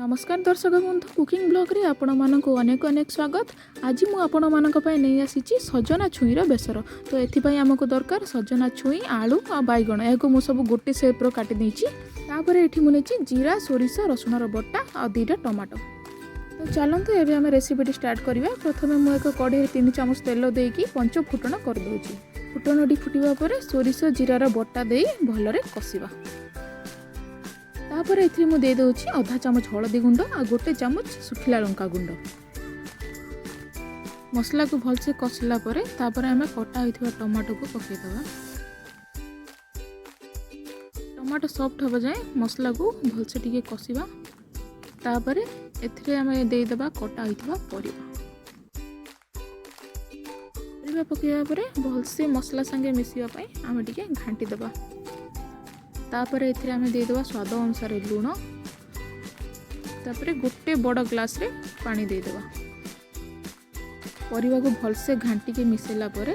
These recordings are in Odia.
ନମସ୍କାର ଦର୍ଶକ ବନ୍ଧୁ, କୁକିଂ ବ୍ଲଗ୍ରେ ଆପଣମାନଙ୍କୁ ଅନେକ ଅନେକ ସ୍ୱାଗତ। ଆଜି ମୁଁ ଆପଣମାନଙ୍କ ପାଇଁ ନେଇ ଆସିଛି ସଜନା ଛୁଇଁର ବେସର। ତ ଏଥିପାଇଁ ଆମକୁ ଦରକାର ସଜନା ଛୁଇଁ, ଆଳୁ ଆଉ ବାଇଗଣ। ଏହାକୁ ମୁଁ ସବୁ ଗୋଟେ ସେପ୍ର କାଟି ଦେଇଛି। ତାପରେ ଏଠି ମୁଁ ନେଇଛି ଜିରା, ସୋରିଷ, ରସୁଣର ବଟା ଆଉ 2ଟା ଟମାଟୋ। ତ ଚାଲନ୍ତୁ, ଏବେ ଆମେ ରେସିପିଟି ଷ୍ଟାର୍ଟ କରିବା। ପ୍ରଥମେ ମୁଁ ଏକ କଢ଼େଇରେ 3 ଚାମଚ ତେଲ ଦେଇକି ପଞ୍ଚ ଫୁଟଣ କରିଦେଉଛି। ଫୁଟଣଟି ଫୁଟିବା ପରେ ସୋରିଷ ଜିରାର ବଟା ଦେଇ ଭଲରେ କଷିବା। ତାପରେ ଏଥିରେ ମୁଁ ଦେଇଦେଉଛି ଅଧା ଚାମଚ ହଳଦୀ ଗୁଣ୍ଡ ଆଉ 1 ଚାମଚ ଶୁଖିଲା ଲଙ୍କା ଗୁଣ୍ଡ। ମସଲାକୁ ଭଲସେ କଷିଲା ପରେ ତାପରେ ଆମେ କଟା ହୋଇଥିବା ଟମାଟୋକୁ ପକାଇଦେବା। ଟମାଟୋ ସଫ୍ଟ ହେବା ଯାଏଁ ମସଲାକୁ ଭଲସେ ଟିକେ କଷିବା। ତାପରେ ଏଥିରେ ଆମେ ଦେଇଦେବା କଟା ହୋଇଥିବା ପରିବା। ପରିବା ପକାଇବା ପରେ ଭଲସେ ମସଲା ସାଙ୍ଗେ ମିଶିବା ପାଇଁ ଆମେ ଟିକେ ଘାଣ୍ଟି ଦେବା। ତାପରେ ଏଥିରେ ଆମେ ଦେଇଦେବା ସ୍ୱାଦ ଅନୁସାରେ ଲୁଣ। ତାପରେ ଗୋଟେ ବଡ଼ ଗ୍ଲାସ୍ରେ ପାଣି ଦେଇଦେବା। ପରିବାକୁ ଭଲସେ ଘାଣ୍ଟିକି ମିଶାଇଲା ପରେ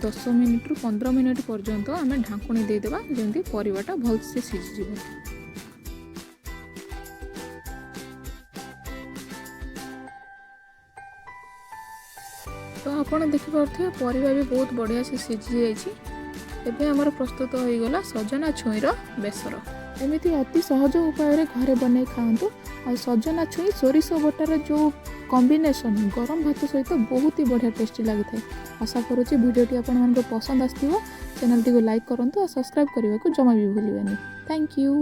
10 ମିନିଟ୍ରୁ 15 ମିନିଟ୍ ପର୍ଯ୍ୟନ୍ତ ଆମେ ଢାଙ୍କୁଣୀ ଦେଇଦେବା, ଯେମିତି ପରିବାଟା ଭଲସେ ସିଝିଯିବ। ତ ଆପଣ ଦେଖିପାରୁଥିବେ, ପରିବା ବି ବହୁତ ବଢ଼ିଆ ସେ ସିଝି ଯାଇଛି। ଏବେ ଆମର ପ୍ରସ୍ତୁତ ହୋଇଗଲା ସଜନା ଛୁଇଁର ବେସର। ଏମିତି ଅତି ସହଜ ଉପାୟରେ ଘରେ ବନେଇ ଖାଆନ୍ତୁ। ଆଉ ସଜନା ଛୁଇଁ ସୋରିଷ ବଟାର ଯେଉଁ କମ୍ବିନେସନ୍, ଗରମ ଭାତ ସହିତ ବହୁତ ହି ବଢ଼ିଆ ଟେଷ୍ଟି ଲାଗିଥାଏ। ଆଶା କରୁଛି ଭିଡ଼ିଓଟି ଆପଣମାନଙ୍କୁ ପସନ୍ଦ ଆସିଥିବ। ଚ୍ୟାନେଲଟିକୁ ଲାଇକ୍ କରନ୍ତୁ ଆଉ ସବସ୍କ୍ରାଇବ୍ କରିବାକୁ ଜମା ବି ଭୁଲିବେନି। Thank you.